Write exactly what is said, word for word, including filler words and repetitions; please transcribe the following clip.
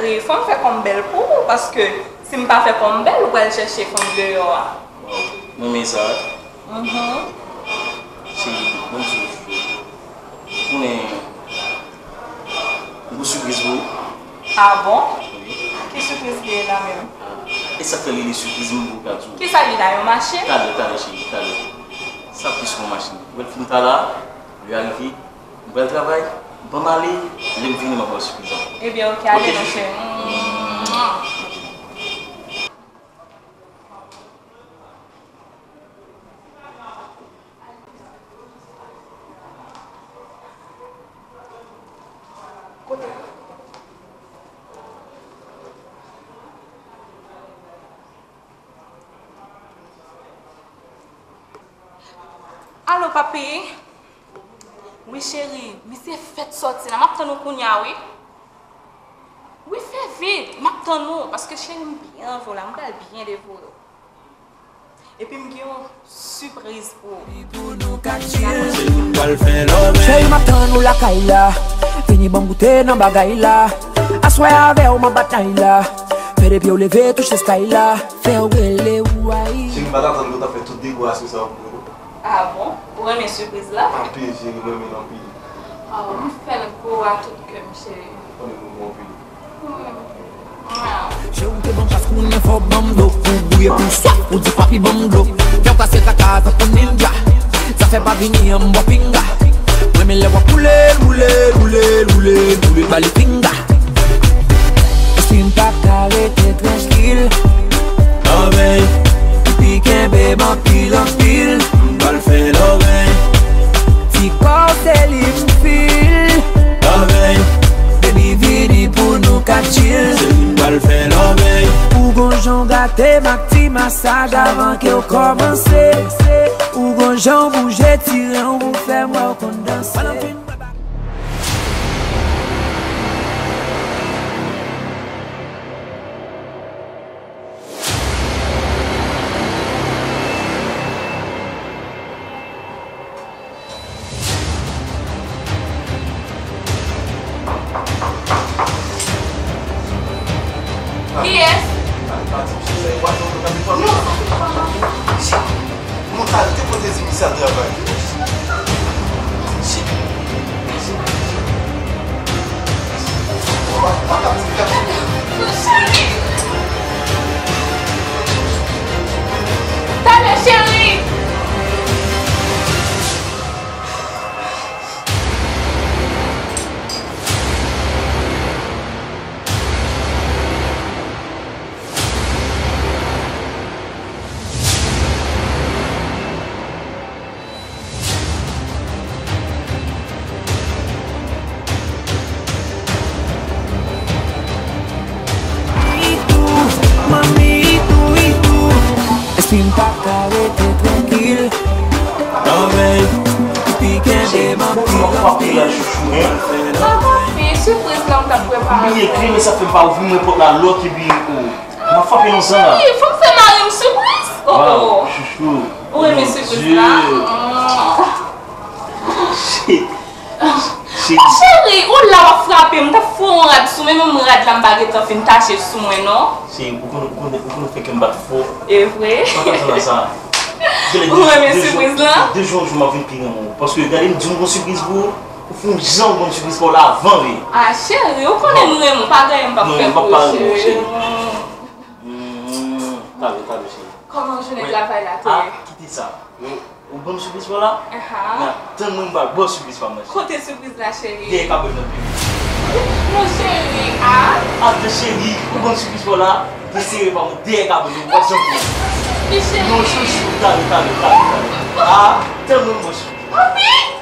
Cheri, fò m fè kò m bèl pou ou, paske si m pa fè kò m bèl, ou pral chèche fanm deyò a. Waw, mwen renmen sa wi. Mhm. Cheri, ban m di w yon bagay. Ou konnen, m gon sipriz pou ou. Ah bon? Wi. Ki sipriz li ye la menm? E sa k fè li, li sipriz, m pou ka di w. Kisa li la, yon machin? Talè, talè, cheri, talè. Sa plis yon machin. Ou wè l fin talè a, lè a rive, m pral travay, ban m ale, lè m vini, m ap ba w sipriz la. Ebyen, oke, ale non, cheri. Alo, papi. Wi, cheri, misye fèk sòti la. M ap tann ou kounye a, wi. Wi, fè vit. M ap tann ou, paske cheri, m byen anvi w la. M pral byen devore w. Epi m gen yon sipriz pou ou. Cheri, m ap tann ou lakay la. Vini ban m goute nan bagay la. Aswè avè w m ap bat nay la. Fè de pye w leve touche sky la. Fè w rele ou ay. Cheri, m pa t atann ke w t ap fè tout dekorasyon sa yo pou mwen, non. Ah bon? Ou renmen sipriz la? Anpil, cheri, m renmen l anpil. Oh, m fè l gwo a tout kè m, cheri. Ou renmen l anpil. Cheri, ou te bon paske ou renmen fò w ban m dlo. Ou gouye pou swaf, ou di papi ban m dlo. Fè w kase kaka tankou ninja. Zafè pa vini an m bò pinga. Mwen renmen lè w ap boule l, boule l, boule l, boule l, boule l, ba li pinga. Èske m pa ka rete trankil? Lòvèy, epi kenbe m anpil, anpil. M pral fè lòvèy. Ti kò w se li m fil. Lòvèy, baby vini pou nou ka chill. Se m pral fè lòvèy. Ou gon jan w gate m ak ti masaj avan ke w kòmanse. Ou gon jan w bouje tire w pou fè m wè w konn danse. Kiyès? Non, sa se pa mwen. Kòman w ka rete kote Zimi sa travay? Cheri! Talè, cheri! Itou, manmi, itou, itou. Èske m pa ka rete trankil? Lòvèy, epi kenbe m anpil, anpil. Papa, pi, sipriz la m t ap prepare. M bliye kle, men sa fè m pa ouvri mwen pòt la, lòk epi, oh. M ap frape nan zan la. Cheri, fò m fè mari m sipriz. Oh, oh. Waw, chouchou. Ou renmen sipriz la? Mon Dieu. Mm. Cheri. Cheri. Cheri, ou la w ap frape m, m t ap foure yon rad sou mwen, menm rad la m pa gentan fin tache sou mwen, non. Cheri, ou konn, ou konn, ou konn fè kè m bat fò. E vre? Ou pa ka tann sa. Ou renmen sipriz la? De jou an jou, m ap vin pi renmen w. Paske, gade, m di w m gon sipriz pou ou. Ou fè yon jan w gon sipriz pa w la avan, wi. Ah, cheri, ou konnen m renmen w, pa gen anyen m p ap fè pou ou, cheri. Mm, talè, talè, cheri. Kòman jounen travay la te ye? Ah, kite sa. Ou, ou ban m sipriz pa w la? Aha. Men, tann mwen, m pral ba w sipriz pa mwen. Kote sipriz la, cheri? Dèyè kabwèt nan pye. Non, cheri, ah. Atann, cheri, ou ban m sipriz pa w la? Desere pa mwen, dèyè kabwèt, ou pa t janm wè. Wi, cheri. Non, chouchou, talè, talè, talè, talè. Ah, tann mwen, m ba w sipriz. Papi!